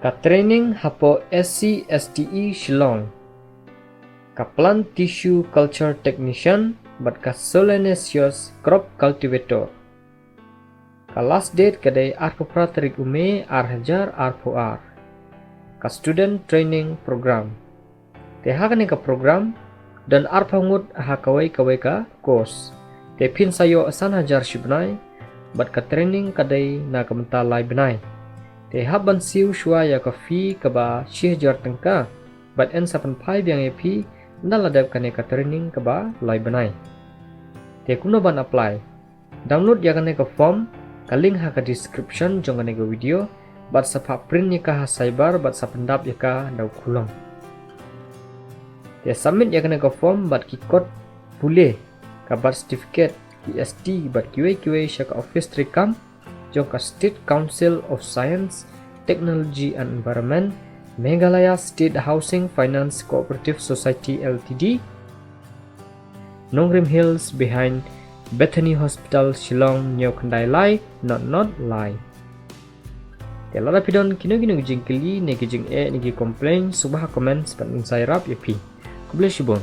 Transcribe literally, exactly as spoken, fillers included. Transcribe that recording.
Ka training hapoh S C S T E Shillong, ka Plant Tissue Culture Technician bad ka Solanaceous Crop Cultivator. Ka last date ka dei arphew phra tarik u May ar hajar arphew ar. Ka Student Training Program. Te ha kane ka program don arphew ngut ha kawei kawei ka course. Te phin sa ïoh san hajar shi bnai bad ka training ka dei na ka bynta lai bnai. Te hap ban siew shuwa ïa ka fee kaba shi hajar tyngka bad yn sa pynphai biang ïa phi ynda la dep kane ka training kaba lai bnai. Te kumno ban apply? Download ïa kane ka form, ka link ha ka description jong kane ka video, bad sa phah print ïa ka ha cyber bad sa pyndap ïa ka da u khulom. Te submit ïa kane ka form bad ki kot pule, ka birth certificate, ki S T bad kiwei kiwei sha ka office treikam jong ka State Council of Science, Technology and Environment, Meghalaya State Housing Finance Cooperative Society L T D, Nongrim Hills, behind Bethany Hospital, Shillong, hynñiew khyndai lai, nod nod lai. Te lada phi don kino kino ki jingkylli ne ki jingeh ne ki complain, sngewbha ha comments bad ngin sa ïarap ïa phi. Khublei shibun.